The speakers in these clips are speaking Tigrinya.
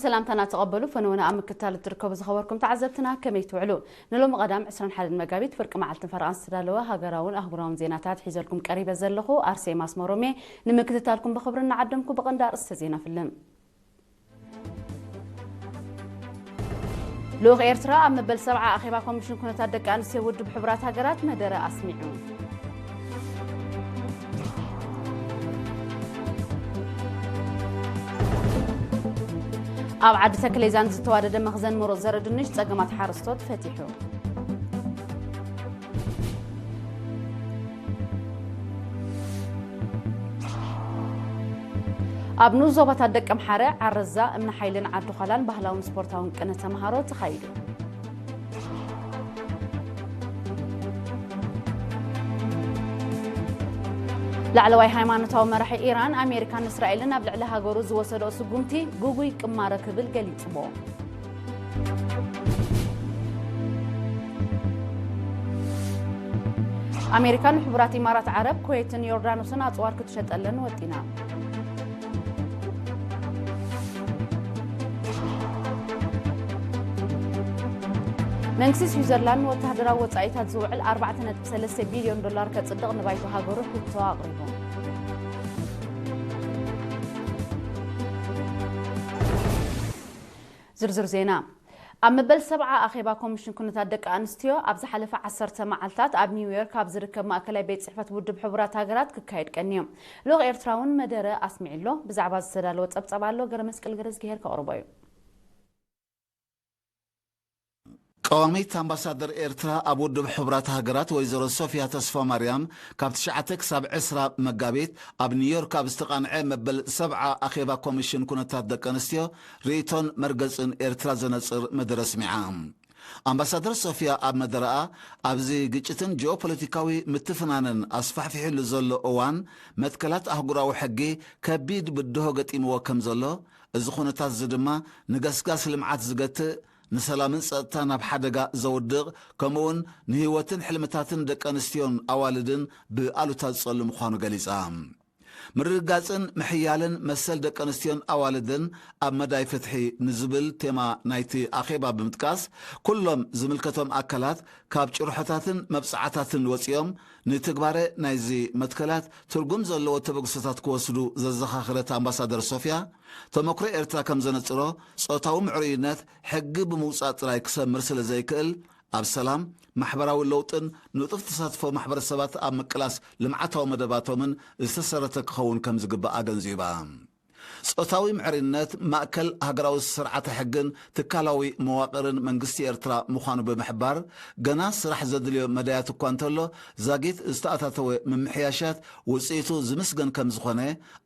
ሰላምታና ተቐበሉ። ፈነወና ኣብ ምክትታል እትርከቡ ዝኸበርኩም ተዓዘብትና ከመይ ትውዕሉ? ንሎሚ ቀዳም ዕስራን ሓደን መጋቢት ፍርቂ መዓልትን ፈረቓን ዝተዳለወ ሃገራውን ኣህጉራውን ዜናታት ሒዘልኩም ቀሪበ ዘለኹ ኣርሴማ ኣስመሮም እየ። ንምክትታልኩም ብኽብሪ እናዓደምኩ ብቐንዲ ኣርእስተ ዜና ፍልም። ልኡኽ ኤርትራ ኣብ መበል ሰብዓ ኣኼባ ኮሚሽን ኩነታት ደቂ ኣንስትዮ ውድብ ሕቡራት ሃገራት መደረ ኣስሚዑ። ኣብ ዓዲ ተክሌዛን ዝተዋደደ መኽዘን ምሩፅ ዘርኢ ድንሽ ጸገማት ሓረስቶት ፈቲሑ። ኣብ ንኡስ ዞባታት ደቀምሓረ፣ ዓረዛ፣ እምኒ ሓይልን ዓዲ ዃላን ባህላውን ስፖርታውን ቅነ ተምሃሮ ተኻይዱ። ላዕለዋይ ሃይማኖታዊ መራሒ ኢራን፣ ኣሜሪካን እስራኤልን ኣብ ልዕሊ ሃገሩ ዝወሰደኦ ስጉምቲ ግጉይ ቅማረ ክብል ገሊጽዎ። ኣሜሪካ ንሕቡራት ኢማራት ዓረብ፣ ኩዌትን ዮርዳኖስን ኣጽዋር ክትሸጠለን ወጢና። መንግስቲ ስዊዘርላንድ ንወተሃደራዊ ወጻኢታት ዝውዕል ኣርባዕተ ነጥቢ ሰለስተ ቢልዮን ዶላር ከጽድቕ ንባይቶ ሃገሩ ሕቶ ኣቕሪቡ። ዝርዝር ዜና። ኣብ መበል ሰብዓ ኣኼባ ኮሚሽን ኩነታት ደቂ ኣንስትዮ ኣብ ዝሓለፈ ዓሰርተ መዓልታት ኣብ ኒውዮርክ ኣብ ዝርከብ ማእከላይ ቤት ጽሕፈት ውድብ ሕቡራት ሃገራት ክካየድ ቀንዩ። ልኡኽ ኤርትራ እውን መደረ ኣስሚዑ ኣሎ። ብዛዕባ ዝተዳለወ ጸብጻብ ኣሎ ገረ መስቀል ገረዝግሄር ከቕርቦ እዩ። ቀዋሚት ኣምባሳደር ኤርትራ ኣብ ውድብ ሕቡራት ሃገራት ወይዘሮ ሶፊያ ተስፋማርያም ካብ ትሽዓተ ክሳብ ዕስራ መጋቢት ኣብ ኒውዮርክ ኣብ ዝተቓንዐ መበል ሰብዓ ኣኼባ ኮሚሽን ኩነታት ደቂ ኣንስትዮ ርእይቶን መርገጽን ኤርትራ ዘነጽር መደረ ኣስሚዓ። ኣምባሳደር ሶፊያ ኣብ መደረኣ፣ ኣብዚ ግጭትን ጂኦፖለቲካዊ ምትፍናንን ኣስፋሕፊሑሉ ዘሎ እዋን መትከላት ኣህጉራዊ ሕጊ ከቢድ ብድሆ ገጢምዎ ከም ዘሎ፣ እዚ ኩነታት እዚ ድማ ንገስጋስ ልምዓት ዝገትእ፣ ንሰላምን ጸጥታን ኣብ ሓደጋ ዘውድቕ፣ ከምኡውን ንህይወትን ሕልምታትን ደቂ ኣንስትዮን ኣዋልድን ብኣሉታ ዝጸሉ ምዃኑ ገሊጻ። ምርግጋጽን ምሕያልን መሰል ደቂ ኣንስትዮን ኣዋልድን ኣብ መዳይ ፍትሒ ንዝብል ቴማ ናይቲ ኣኼባ ብምጥቃስ፣ ኩሎም ዝምልከቶም ኣካላት ካብ ጭርሖታትን መብጽዓታትን ወጺኦም ንትግባረ ናይዚ መትከላት ትርጉም ዘለዎ ተበግሶታት ክወስዱ ዘዘኻኸረት ኣምባሳደር ሶፊያ፣ ተመክሮ ኤርትራ ከም ዘነጽሮ፣ ጾታዊ ምዕሩይነት ሕጊ ብምውጻእ ጥራይ ክሰምር ስለ ዘይክእል፣ ኣብ ሰላም፣ ማሕበራዊ ለውጥን ንጡፍ ተሳትፎ ማሕበረሰባት ኣብ ምቅላስ ልምዓታዊ መደባቶምን ዝተሰረተ ክኸውን ከም ዝግባእ ኣገንዚባ። ጾታዊ ምዕሩይነት ማእከል ሃገራዊ ስርዓተ ሕግን ትካላዊ መዋቕርን መንግስቲ ኤርትራ ምዃኑ ብምሕባር፣ ገና ስራሕ ዘድልዮ መዳያት እኳ እንተሎ፣ ዛጊት ዝተኣታተወ ምምሕያሻት ውጽኢቱ ዝምስገን ከም ዝኾነ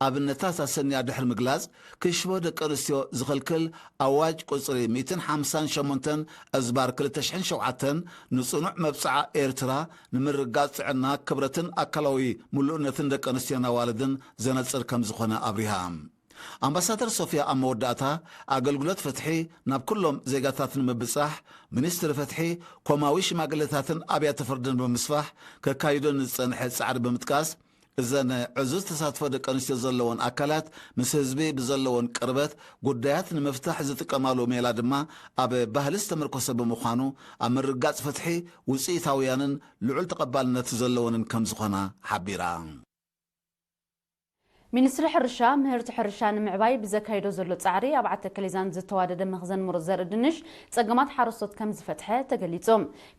ኣብነታት ኣሰንያ ድሕሪ ምግላጽ፣ ክሽቦ ደቂ ኣንስትዮ ዝኽልክል ኣዋጅ ቁጽሪ ሚእትን ሓምሳን ሸሞንተን እዝባር ክልተ ሽሕን ሸውዓተን ንጽኑዕ መብጽዓ ኤርትራ ንምርግጋጽ ጥዕና፣ ክብረትን ኣካላዊ ምሉእነትን ደቂ ኣንስትዮን ኣዋልድን ዘነጽር ከም ዝኾነ ኣብሪሃ። ኣምባሳደር ሶፊያ ኣብ መወዳእታ፣ ኣገልግሎት ፍትሒ ናብ ኩሎም ዜጋታት ንምብጻሕ፣ ሚኒስትሪ ፍትሒ፣ ኮማዊ ሽማግለታትን ኣብያተ ፍርድን ብምስፋሕ ከካይዶ ንዝጸንሐ ጻዕሪ ብምጥቃስ፣ እዘን ዕዙዝ ተሳትፎ ደቂ ኣንስትዮ ዘለወን ኣካላት ምስ ህዝቢ ብዘለወን ቅርበት ጉዳያት ንምፍታሕ ዝጥቀማሉ ሜላ ድማ ኣብ ባህሊ ዝተመርኮሰ ብምዃኑ ኣብ ምርግጋጽ ፍትሒ ውጽኢታውያንን ልዑል ተቐባልነት ዘለወንን ከም ዝኾና ሓቢራ። ሚኒስትሪ ሕርሻ ምህርቲ ሕርሻ ንምዕባይ ብዘካይዶ ዘሎ ጻዕሪ ኣብ ዓዲ ተክሌዛን ዝተዋደደ መኽዘን ምሩፅ ዘርኢ ድንሽ ጸገማት ሓረስቶት ከም ዝፈትሐ ተገሊጹ።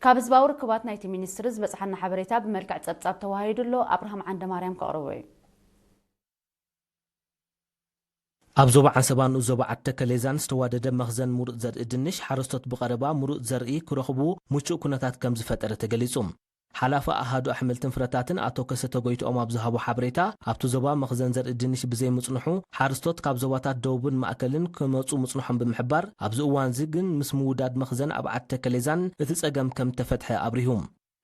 ካብ ህዝባዊ ርክባት ናይቲ ሚኒስትሪ ዝበጽሓና ሓበሬታ ብመልክዕ ጸብጻብ ተዋሃሂዱ ኣሎ። ኣብርሃም ዓንደማርያም ከቕርቦ እዩ። ኣብ ዞባ ዓንሰባ ንኡስ ዞባ ዓዲ ተከሌዛን ዝተዋደደ መኽዘን ምሩፅ ዘርኢ ድንሽ ሓረስቶት ብቐረባ ምሩፅ ዘርኢ ክረኽቡ ምቹእ ኩነታት ከም ዝፈጠረ ተገሊጹ። ሓላፊ ኣሃዱ ኣሕምልትን ፍረታትን ኣቶ ከሰተ ጎይትኦም ኣብ ዝሃቦ ሓበሬታ፣ ኣብቲ ዞባ መኽዘን ዘርኢ ድንሽ ብዘይምጽንሑ፣ ሓረስቶት ካብ ዞባታት ደቡብን ማእከልን ክመጹ ምጽንሖም ብምሕባር፣ ኣብዚ እዋንዚ ግን ምስ ምውዳድ መኽዘን ኣብ ዓዲ ተከሌዛን እቲ ጸገም ከም እተፈትሐ ኣብሪሁ።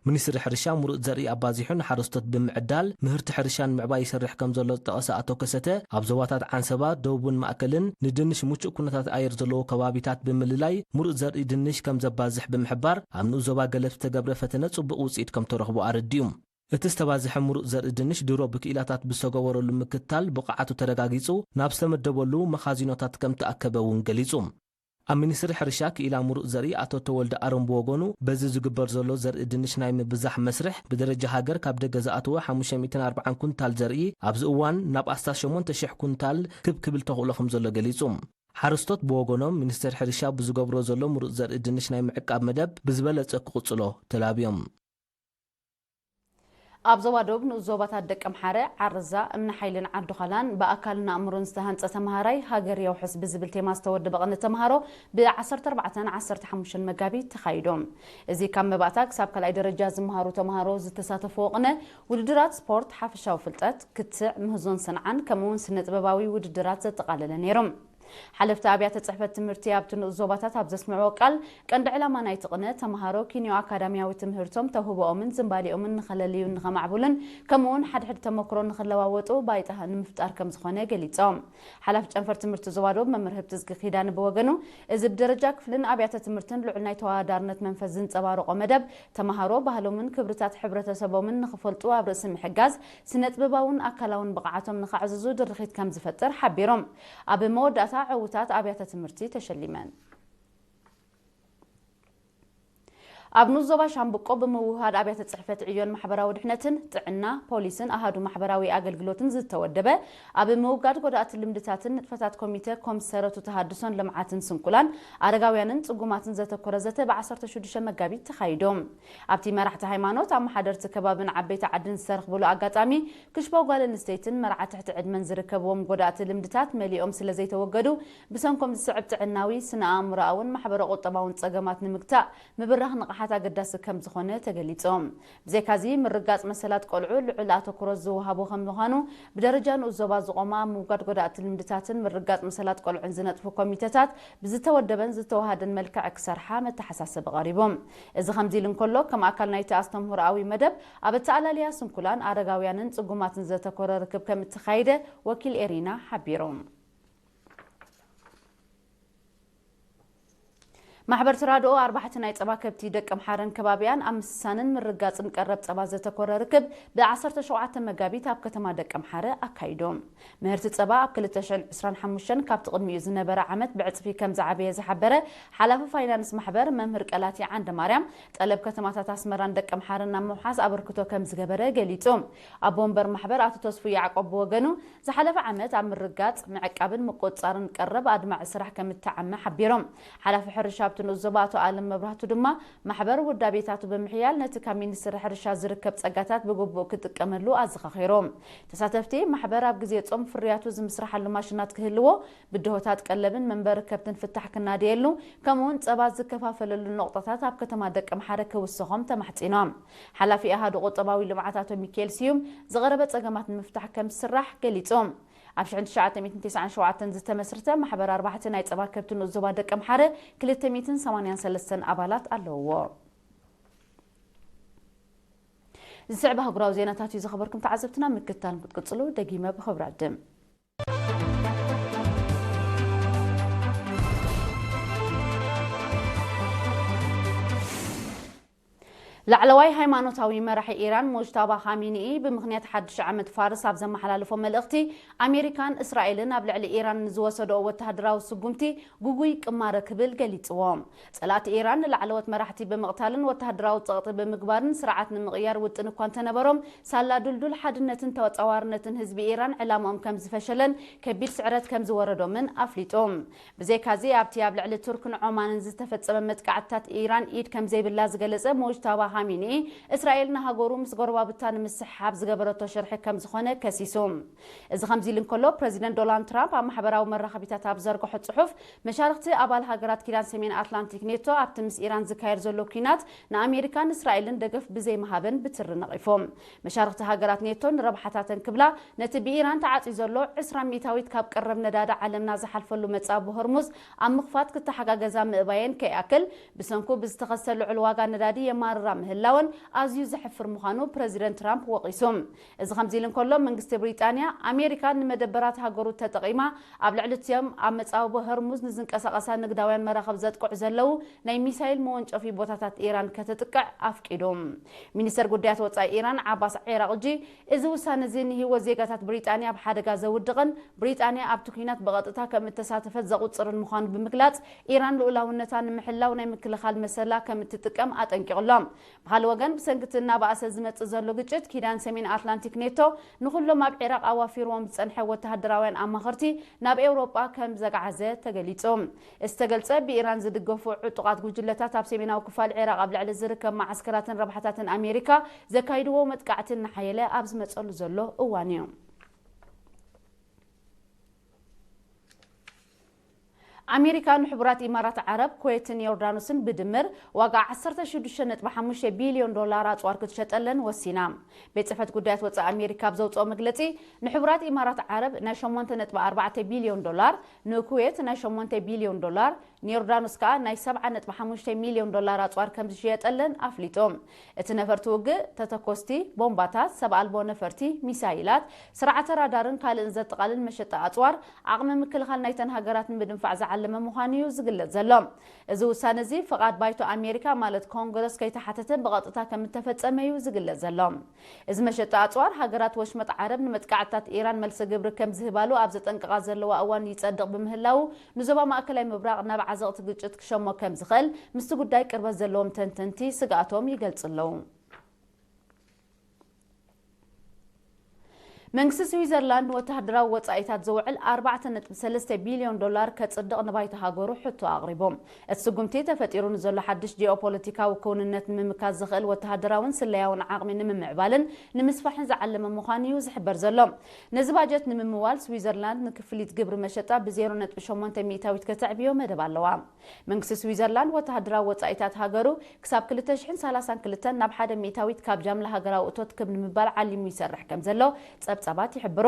ሚኒስትሪ ሕርሻ ምሩፅ ዘርኢ ኣባዚሑ ንሓረስቶት ብምዕዳል ምህርቲ ሕርሻ ንምዕባይ ይሰርሕ ከም ዘሎ ዝጠቐሰ ኣቶ ከሰተ፣ ኣብ ዞባታት ዓንሰባ፣ ደቡብን ማእከልን ንድንሽ ምቹእ ኩነታት ኣየር ዘለዎ ከባቢታት ብምልላይ ምሩፅ ዘርኢ ድንሽ ከም ዘባዝሕ ብምሕባር፣ ኣብ ንኡስ ዞባ ገለብ ዝተገብረ ፈተነ ጽቡቕ ውፅኢት ከም ተረኽቦ ኣረዲኡ። እቲ ዝተባዝሐ ምሩፅ ዘርኢ ድንሽ ድሮ ብክኢላታት ብዝተገበረሉ ምክትታል ብቕዓቱ ተረጋጊፁ ናብ ዝተመደበሉ መኻዚኖታት ከም ተኣከበ እውን ገሊፁ። ኣብ ሚኒስትሪ ሕርሻ ክኢላ ምሩፅ ዘርኢ ኣቶ ተወልደ ኣሮን ብወገኑ፣ በዚ ዝግበር ዘሎ ዘርኢ ድንሽ ናይ ምብዛሕ መስርሕ ብደረጃ ሃገር ካብ ደገ ዝኣተወ ሓሙሽተ ሚእትን ኣርባዓን ኩንታል ዘርኢ ኣብዚ እዋን ናብ ኣስታት ሸሞንተ ሽሕ ኩንታል ክብ ክብል ተኽእሎ ከም ዘሎ ገሊፁ። ሓረስቶት ብወገኖም፣ ሚኒስቴር ሕርሻ ብዝገብሮ ዘሎ ምሩፅ ዘርኢ ድንሽ ናይ ምዕቃብ መደብ ብዝበለፀ ክቕፅሎ ተላብዮም። ኣብ ዞባ ደቡብ ንኡስ ዞባታት ደቀምሓረ፣ ዓርዛ፣ እምኒ ሓይልን ዓዲ ዃላን ብኣካልን ኣእምሮን ዝተሃንጸ ተመሃራይ ሃገር የውሕስ ብዝብል ቴማ ዝተወደበ ቅነ ተመሃሮ ብ ዓሰርተ ኣርባዕተን ዓሰርተ ሓሙሽተን መጋቢት ተኻይዶም። እዚ ካብ መባእታ ክሳብ ካልኣይ ደረጃ ዝመሃሩ ተመሃሮ ዝተሳተፍዎ ቅነ ውድድራት ስፖርት፣ ሓፈሻዊ ፍልጠት፣ ክትዕ፣ ምህዞን ሰንዓን ከምኡውን ስነ ጥበባዊ ውድድራት ዘጠቓለለ ነይሮም። ሓለፍቲ ኣብያተ ጽሕፈት ትምህርቲ ኣብቲ ንኡስ ዞባታት ኣብ ዘስምዕዎ ቃል፣ ቀንዲ ዕላማ ናይቲ ቅነ ተመሃሮ ኪንዮ ኣካዳሚያዊ ትምህርቶም ተውህቦኦምን ዝንባሌኦምን ንኸለልዩን ንኸማዕብሉን ከምኡውን ሓድሕድ ተመክሮ ንኽለዋወጡ ባይታ ንምፍጣር ከም ዝኾነ ገሊጾም። ሓላፊ ጨንፈር ትምህርቲ ዞባ ደቡብ መምህር ህብትዝጊ ኪዳነ ብወገኑ፣ እዚ ብደረጃ ክፍልን ኣብያተ ትምህርትን ልዑል ናይ ተወዳዳርነት መንፈስ ዝንጸባረቖ መደብ፣ ተመሃሮ ባህሎምን ክብርታት ሕብረተሰቦምን ንኽፈልጡ ኣብ ርእሲ ምሕጋዝ፣ ስነ ጥበባውን ኣካላውን ብቕዓቶም ንኸዕዝዙ ድርኺት ከም ዝፈጥር ሓቢሮም። ኣብ መወዳእታ ዕዉታት ኣብያተ ትምህርቲ ተሸሊመን። ኣብ ንኡስ ዞባ ሻምብቆ ብምውህሃድ ኣብያተ ጽሕፈት ዕዮን ማሕበራዊ ድሕነትን፣ ጥዕና፣ ፖሊስን ኣሃዱ ማሕበራዊ ኣገልግሎትን ዝተወደበ፣ ኣብ ምውጋድ ጎዳእቲ ልምድታትን ንጥፈታት ኮሚተ ኮምሰረቱ ተሃድሶን ልምዓትን ስንኩላን ኣረጋውያንን ጽጉማትን ዘተኮረ ዘተ ብ ዓሰርተ ሽዱሽተ መጋቢት ተኻይዱ። ኣብቲ መራሕቲ ሃይማኖት፣ ኣመሓደርቲ ከባብን ዓበይቲ ዓድን ዝተረኽብሉ ኣጋጣሚ፣ ክሽቦ ጓል ኣንስተይትን መርዓ ትሕቲ ዕድመን ዝርከብዎም ጎዳእቲ ልምድታት መሊኦም ስለ ዘይተወገዱ፣ ብሰንኮም ዝስዕብ ጥዕናዊ፣ ስነ ኣእምሮኣውን ማሕበረ ቁጠባውን ጸገማት ንምግታእ ምብራኽ ንቕሓት ኣገዳሲ ከም ዝኾነ ተገሊጾም። ብዘይካዚ፣ ምርጋጽ መሰላት ቆልዑ ልዑል ኣተኩሮ ዝወሃቦ ከም ምዃኑ፣ ብደረጃ ንኡስ ዞባ ዝቖማ ኣብ ምውጋድ ጎዳእቲ ልምድታትን ምርጋጽ መሰላት ቆልዑን ዝነጥፉ ኮሚተታት ብዝተወደበን ዝተዋሃደን መልክዕ ክሰርሓ መተሓሳሰቢ ቀሪቦም። እዚ ከምዚ ኢሉ እንከሎ፣ ከም ኣካል ናይቲ ኣስተምህሮኣዊ መደብ፣ ኣብ ኣተኣላልያ ስንኩላን ኣረጋውያንን ጽጉማትን ዘተኮረ ርክብ ከም እተኻየደ ወኪል ኤሪና ሓቢሮም። ማሕበር ተራድኦ ኣርባሕቲ ናይ ጸባ ከብቲ ደቀምሓረን ከባቢኣን ኣብ ምስሳንን ምርጋጽን ቀረብ ጸባ ዘተኮረ ርክብ ብ ዓሰርተ ሸውዓተ መጋቢት ኣብ ከተማ ደቀምሓረ ኣካይዶም። ምህርቲ ጸባ ኣብ ክልተ ሽሕን ዕስራን ሓሙሽተን ካብቲ ቅድሚኡ ዝነበረ ዓመት ብዕጽፊ ከም ዝዓበየ ዝሓበረ ሓላፊ ፋይናንስ ማሕበር መምህር ቀላቲ ዓንደ ማርያም፣ ጠለብ ከተማታት ኣስመራን ደቀምሓረን ናብ ምውሓስ ኣበርክቶ ከም ዝገበረ ገሊጹ። ኣቦ ወንበር ማሕበር ኣቶ ተስፉ ያዕቆብ ብወገኑ፣ ዝሓለፈ ዓመት ኣብ ምርጋጽ፣ ምዕቃብን ምቁጽጻርን ቀረብ ኣድማዒ ስራሕ ከም እተዓመ ሓቢሮም። ሓላፊ ሕርሻ ኣብቲ ንኡስ ዞባ ኣቶ ኣለም መብራህቱ ድማ፣ ማሕበር ውዳቤታቱ ብምሕያል ነቲ ካብ ሚኒስትሪ ሕርሻ ዝርከብ ጸጋታት ብግቡእ ክጥቀመሉ ኣዘኻኺሮም። ተሳተፍቲ፣ ማሕበር ኣብ ግዜ ጾም ፍርያቱ ዝምስርሓሉ ማሽናት ክህልዎ፣ ብድሆታት ቀለብን መንበሪ ከብትን ፍታሕ ክናደየሉ፣ ከምኡውን ጸባ ዝከፋፈለሉ ነቑጣታት ኣብ ከተማ ደቀምሓረ ክውስኾም ተማሕጺኖም። ሓላፊ ኣሃዱ ቁጠባዊ ልምዓት ኣቶ ሚካኤል ስዩም፣ ዝቐረበ ጸገማት ንምፍታሕ ከም ዝስራሕ ገሊጹ። ኣብ ሽሕን ትሽዓተ ሚእትን ተስዓን ሸውዓተን ዝተመስርተ ማሕበር ኣርባሕቲ ናይ ጸባ ከብቲ ንኡስ ዞባ ደቀምሓረ ክልተ ሚእትን ሰማንያን ሰለስተን ኣባላት ኣለውዎ። ዝስዕብ ኣህጉራዊ ዜናታት እዩ ዝኸበርኩም ተዓዘብትና፣ ምክትታል ክትቅጽሉ ደጊመ ብኽብሪ ዕድም። ላዕለዋይ ሃይማኖታዊ መራሒ ኢራን ሙጅታባ ኻሜኒኢ ብምኽንያት ሓድሽ ዓመት ፋርስ ኣብ ዘመሓላለፎ መልእኽቲ፣ ኣሜሪካን እስራኤልን ኣብ ልዕሊ ኢራን ንዝወሰድኦ ወተሃደራዊ ስጉምቲ ግጉይ ቅማረ ክብል ገሊጽዎ። ጸላእቲ ኢራን ንላዕለዎት መራሕቲ ብምቕታልን ወተሃደራዊ ጸቕጢ ብምግባርን ስርዓት ንምቕያር ውጥን እኳ እንተነበሮም፣ ሳላ ድልዱል ሓድነትን ተጻዋርነትን ህዝቢ ኢራን ዕላምኦም ከም ዝፈሸለን ከቢድ ስዕረት ከም ዝወረዶምን ኣፍሊጡ። ብዘይካዚ፣ ኣብቲ ኣብ ልዕሊ ቱርክን ዖማንን ዝተፈጸመ መጥቃዕትታት ኢራን ኢድ ከም ዘይብላ ዝገለጸ ሙጅታባ ሃሚኒ፣ እስራኤል ንሃገሩ ምስ ጎረባብታ ንምስሕሓብ ዝገበረቶ ሽርሒ ከም ዝኾነ ከሲሱ። እዚ ከምዚ ኢሉ እንከሎ፣ ፕረዚደንት ዶናልድ ትራምፕ ኣብ ማሕበራዊ መራኸቢታት ኣብ ዘርግሖ ጽሑፍ፣ መሻርኽቲ ኣባል ሃገራት ኪዳን ሰሜን ኣትላንቲክ ኔቶ ኣብቲ ምስ ኢራን ዝካየድ ዘሎ ኲናት ንኣሜሪካን እስራኤልን ደገፍ ብዘይምሃበን ብትሪ ነቒፉ። መሻርኽቲ ሃገራት ኔቶ ንረብሓታተን ክብላ ነቲ ብኢራን ተዓጽዩ ዘሎ ዕስራ ሚእታዊት ካብ ቀረብ ነዳዲ ዓለምና ዝሓልፈሉ መጻብቦ ሆርሙዝ ኣብ ምኽፋት ክተሓጋገዛ ምእባየን ከይኣክል፣ ብሰንኩ ብዝተኸስተ ልዑል ዋጋ ነዳዲ የማርራ ምህላወን ኣዝዩ ዘሕፍር ምዃኑ ፕረዚደንት ትራምፕ ወቒሱ። እዚ ከምዚ ኢሉ እንከሎ፣ መንግስቲ ብሪጣንያ፣ ኣሜሪካ ንመደበራት ሃገሩ ተጠቒማ ኣብ ልዕሊ እቲኦም ኣብ መጻብቦ ሆርሙዝ ንዝንቀሳቐሳ ንግዳውያን መራኽብ ዘጥቅዑ ዘለዉ ናይ ሚሳይል መወንጨፊ ቦታታት ኢራን ከተጥቅዕ ኣፍቂዱ። ሚኒስተር ጉዳያት ወጻኢ ኢራን ዓባስ ዒራቕጂ፣ እዚ ውሳነ እዚ ንህይወት ዜጋታት ብሪጣንያ ኣብ ሓደጋ ዘውድቕን ብሪጣንያ ኣብቲ ኲናት ብቐጥታ ከም እተሳተፈት ዘቑጽርን ምዃኑ ብምግላጽ፣ ኢራን ልኡላውነታ ንምሕላው ናይ ምክልኻል መሰላ ከም እትጥቀም ኣጠንቂቑ ኣሎ። ብኻልእ ወገን፣ ብሰንኪ እቲ እናበኣሰ ዝመጽእ ዘሎ ግጭት፣ ኪዳን ሰሜን ኣትላንቲክ ኔቶ ንኹሎም ኣብ ዒራቕ ኣዋፊርዎም ዝጸንሐ ወተሃደራውያን ኣማኸርቲ ናብ ኤውሮጳ ከም ዘግዓዘ ተገሊጹ። ዝተገልጸ፣ ብኢራን ዝድገፉ ዕጡቓት ጉጅለታት ኣብ ሰሜናዊ ክፋል ዒራቕ ኣብ ልዕሊ ዝርከብ መዓስከራትን ረብሓታትን ኣሜሪካ ዘካይድዎ መጥቃዕቲ እናሓየለ ኣብ ዝመጸሉ ዘሎ እዋን እዩ። ኣሜሪካ ንሕቡራት ኢማራት ዓረብ፣ ኩዌትን ዮርዳኖስን ብድምር ዋጋ ዓሰርተ ሽዱሽተ ነጥቢ ሓሙሽተ ቢልዮን ዶላር ኣጽዋር ክትሸጠለን ወሲና። ቤት ጽሕፈት ጉዳያት ወጻኢ ኣሜሪካ ኣብ ዘውጽኦ መግለጺ፣ ንሕቡራት ኢማራት ዓረብ ናይ ሸሞንተ ነጥቢ ኣርባዕተ ቢልዮን ዶላር፣ ንኩዌት ናይ ሸሞንተ ቢልዮን ዶላር፣ ንዮርዳኖስ ከኣ ናይ ሰብዓ ነጥቢ ሓሙሽተ ሚልዮን ዶላር ኣጽዋር ከም ዝሽየጠለን ኣፍሊጡ። እቲ ነፈርቲ ውግእ፣ ተተኮስቲ ቦምባታት፣ ሰብ ኣልቦ ነፈርቲ፣ ሚሳይላት፣ ስርዓተ ራዳርን ካልእን ዘጠቓልል መሸጣ ኣጽዋር፣ ዓቕሚ ምክልኻል ናይተን ሃገራት ንምድንፋዕ ዝዓለመ ምዃኑ እዩ ዝግለጽ ዘሎ። እዚ ውሳነ እዚ ፍቓድ ባይቶ ኣሜሪካ፣ ማለት ኮንግረስ፣ ከይተሓተተ ብቐጥታ ከም እተፈጸመ እዩ ዝግለጽ ዘሎ። እዚ መሸጣ ኣጽዋር፣ ሃገራት ወሽመጥ ዓረብ ንመጥቃዕትታት ኢራን መልሰ ግብሪ ከም ዝህባሉ ኣብ ዘጠንቅቓ ዘለዋ እዋን ይጸድቕ ብምህላዉ፣ ንዞባ ማእከላይ ምብራቕ ናብ ዓዘቕቲ ግጭት ክሸሞ ከም ዝኽእል ምስቲ ጉዳይ ቅርበት ዘለዎም ተንተንቲ ስግኣቶም ይገልጹ ኣለዉ። መንግስቲ ስዊዘርላንድ ንወተሃደራዊ ወጻኢታት ዝውዕል ኣርባዕተ ነጥቢ ሰለስተ ቢልዮን ዶላር ከጽድቕ ንባይቶ ሃገሩ ሕቶ ኣቕሪቡ። እቲ ስጉምቲ ተፈጢሩ ንዘሎ ሓድሽ ጂኦፖለቲካዊ ክውንነት ንምምካት ዝኽእል ወተሃደራውን ስለያውን ዓቕሚ ንምምዕባልን ንምስፋሕን ዝዓለመ ምዃኑ እዩ ዝሕበር ዘሎ። ነዚ ባጀት ንምምዋል፣ ስዊዘርላንድ ንክፍሊት ግብሪ መሸጣ ብ ዜሮ ነጥቢ ሸሞንተ ሚእታዊት ከተዕብዮ መደብ ኣለዋ። መንግስቲ ስዊዘርላንድ ወተሃደራዊ ወጻኢታት ሃገሩ ክሳብ ክልተ ሽሕን ሰላሳን ክልተን ናብ ሓደ ሚእታዊት ካብ ጃምላ ሃገራዊ እቶት ክብ ንምባል ዓሊሙ ይሰርሕ ከም ዘሎ ጸብጻባት ይሕብሩ።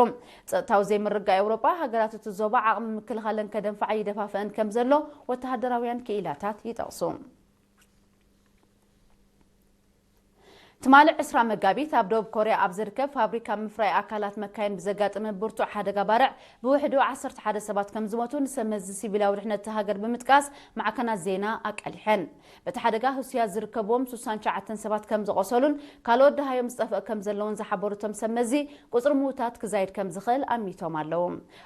ጸጥታዊ ዘይምርግጋእ ኤውሮጳ፣ ሃገራት እቲ ዞባ ዓቕሚ ምክልኻለን ከደንፍዓ ይደፋፍአን ከም ዘሎ ወተሃደራውያን ክኢላታት ይጠቕሱ። ትማሊ ዕስራ መጋቢት፣ ኣብ ደቡብ ኮርያ ኣብ ዝርከብ ፋብሪካ ምፍራይ ኣካላት መካይን ብዘጋጠመ ብርቱዕ ሓደጋ ባርዕ፣ ብውሕዱ ዓሰርተ ሓደ ሰባት ከም ዝሞቱ ንሰብ መዚ ሲቪላዊ ድሕነት እታ ሃገር ብምጥቃስ፣ ማዕከናት ዜና ኣቃሊሐን። በቲ ሓደጋ ህሱያት ዝርከብዎም ስሳን ትሽዓተን ሰባት ከም ዝቖሰሉን ካልኦት ደሃዮም ዝጠፍአ ከም ዘለውን ዝሓበሩ እቶም ሰብ መዚ፣ ቁጽሪ ምዉታት ክዛይድ ከም ዝኽእል ኣሚቶም ኣለዉ።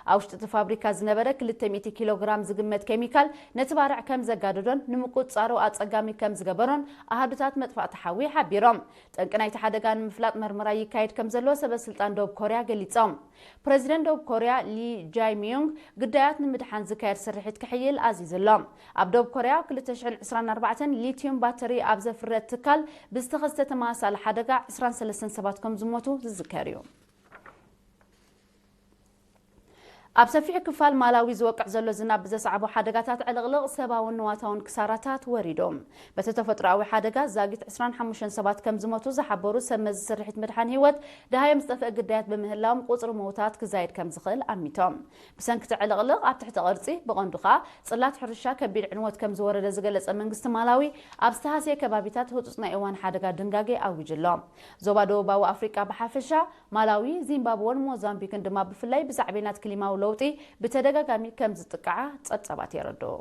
ኣብ ውሽጢ እቲ ፋብሪካ ዝነበረ ክልተ ሚእቲ ኪሎ ግራም ዝግመት ኬሚካል ነቲ ባርዕ ከም ዘጋደዶን ንምቁጽጻሩ ኣጸጋሚ ከም ዝገበሮን ኣሃዱታት መጥፋእቲ ሓዊ ሓቢሮም። ጠንቂ ናይቲ ሓደጋ ንምፍላጥ መርመራ ይካየድ ከም ዘሎ ሰበ ስልጣን ደቡብ ኮርያ ገሊጾም። ፕረዚደንት ደቡብ ኮርያ ሊ ጃይ ሚዩንግ፣ ግዳያት ንምድሓን ዝካየድ ስርሒት ክሕይል ኣዚዙ ኣሎ። ኣብ ደቡብ ኮርያ ኣብ ክልተ ሽሕን ዕስራን ኣርባዕተን ሊትዩም ባተሪ ኣብ ዘፍርት ትካል ብዝተኸስተ ተመሳሳሊ ሓደጋ ዕስራን ሰለስተን ሰባት ከም ዝሞቱ ዝዝከር እዩ። ኣብ ሰፊሕ ክፋል ማላዊ ዝወቅዕ ዘሎ ዝናብ ብዘስዓቦ ሓደጋታት ዕልቕልቕ፣ ሰብኣውን ንዋታውን ክሳራታት ወሪዶም። በቲ ተፈጥሮኣዊ ሓደጋ ዛጊት ዕስራን ሓሙሽተን ሰባት ከም ዝሞቱ ዝሓበሩ ሰብ መዚ ስርሒት ምድሓን ህይወት፣ ደሃዮም ዝጠፍአ ግዳያት ብምህላዎም፣ ቁጽሪ ምዉታት ክዛይድ ከም ዝኽእል ኣሚቶም። ብሰንኪ እቲ ዕልቕልቕ ኣብ ትሕቲ ቅርጺ፣ ብቐንዱ ከኣ ጽላት ሕርሻ፣ ከቢድ ዕንወት ከም ዝወረደ ዝገለጸ መንግስቲ ማላዊ፣ ኣብ ዝተሃስየ ከባቢታት ህጹጽ ናይ እዋን ሓደጋ ድንጋጌ ኣዊጁ ኣሎ። ዞባ ደቡባዊ ኣፍሪቃ ብሓፈሻ፣ ማላዊ፣ ዚምባብወን ሞዛምቢክን ድማ ብፍላይ ብሳዕቤናት ክሊማዊ ለውጢ ብተደጋጋሚ ከም ዝጥቅዓ ጸብጻባት የረድኡ።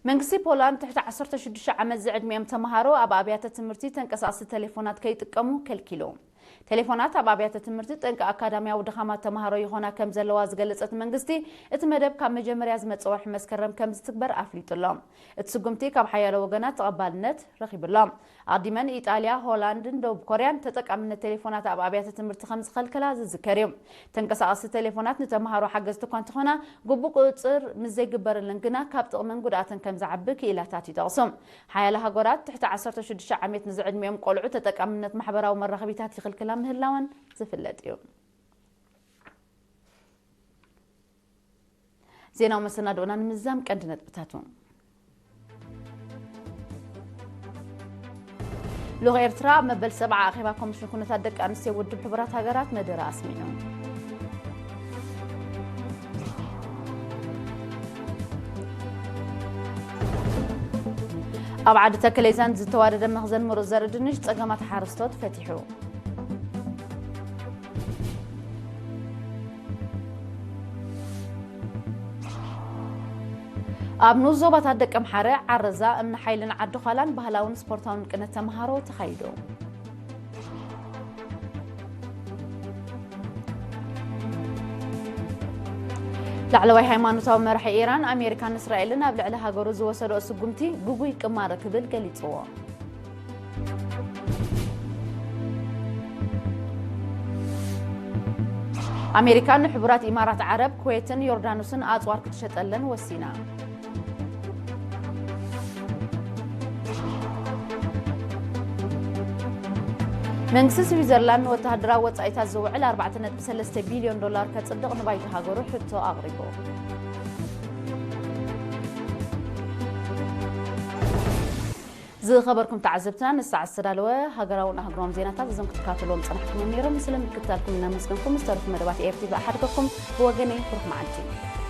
መንግስቲ ፖላንድ ትሕቲ ዓሰርተ ሽዱሽተ ዓመት ዝዕድሚኦም ተምሃሮ ኣብ ኣብያተ ትምህርቲ ተንቀሳቐሲ ቴሌፎናት ከይጥቀሙ ከልኪሉ። ቴሌፎናት ኣብ ኣብያተ ትምህርቲ ጠንቂ ኣካዳሚያዊ ድኻማት ተምሃሮ ይኾና ከም ዘለዋ ዝገለጸት መንግስቲ፣ እቲ መደብ ካብ መጀመርያ ዝመጽእ ወርሒ መስከረም ከም ዝትግበር ኣፍሊጡ ኣሎ። እቲ ስጉምቲ ካብ ሓያሎ ወገናት ተቐባልነት ረኺቡ ኣሎ። ኣቐዲመን ኢጣልያ፣ ሆላንድን ደቡብ ኮርያን ተጠቃምነት ቴሌፎናት ኣብ ኣብያተ ትምህርቲ ከም ዝኸልከላ ዝዝከር እዩ። ተንቀሳቐስቲ ቴሌፎናት ንተምሃሮ ሓገዝቲ እኳ እንተኾና፣ ግቡእ ቁጽጽር ምስ ዘይግበረለን ግና ካብ ጥቕምን ጉድኣትን ከም ዝዓቢ ክኢላታት ይጠቕሱ። ሓያለ ሃገራት ትሕቲ ዓሰርተ ሽዱሽተ ዓመት ንዝዕድሚኦም ቆልዑ ተጠቃምነት ማሕበራዊ መራኸቢታት ይኽልክላ ምህላወን ዝፍለጥ እዩ። ዜናዊ መሰናድኦና ንምዝዛም ቀንዲ ነጥብታቱ። ልኡኽ ኤርትራ ኣብ መበል ሰብዓ ኣኼባ ኮሚሽን ኩነታት ደቂ ኣንስትዮ ውድብ ሕቡራት ሃገራት መደረ ኣስሚዑ። ኣብ ዓዲ ተከሌዛን ዝተዋደደ መኽዘን ምሩፅ ዘርኢ ድንሽ ጸገማት ሓረስቶት ፈቲሑ። ኣብ ንኡስ ዞባታት ደቀምሓረ፣ ዓረዛ፣ እምኒ ሓይልን ዓዲ ዃላን ባህላውን ስፖርታውን ቅነት ተምሃሮ ተኻይዱ። ላዕለዋይ ሃይማኖታዊ መራሒ ኢራን፣ ኣሜሪካን እስራኤልን ኣብ ልዕሊ ሃገሩ ዝወሰድኦ ስጉምቲ ግጉይ ቅማረ ክብል ገሊጽዎ። ኣሜሪካ ንሕቡራት ኢማራት ዓረብ፣ ኩዌትን ዮርዳኖስን ኣጽዋር ክትሸጠለን ወሲና። መንግስቲ ስዊዘርላንድ ንወተሃደራዊ ወጻኢታት ዝውዕል ኣርባዕተ ነጥቢ ሰለስተ ቢልዮን ዶላር ከጽድቕ ንባይቶ ሃገሩ ሕቶ ኣቕሪቡ። ዝኸበርኩም ተዓዘብትና፣ ንሰዓት ዝተዳለወ ሃገራውን ኣህጉራውን ዜናታት እዞም ክትከታተልዎም ጸናሕኩም ነይሮም። ስለ ምክትታልኩም እናመስገንኩም፣ ዝተረፉ መደባት ኤር ቲ ቪ ኣሓድገኩም። ብወገነይ ብሩኽ መዓልቲ።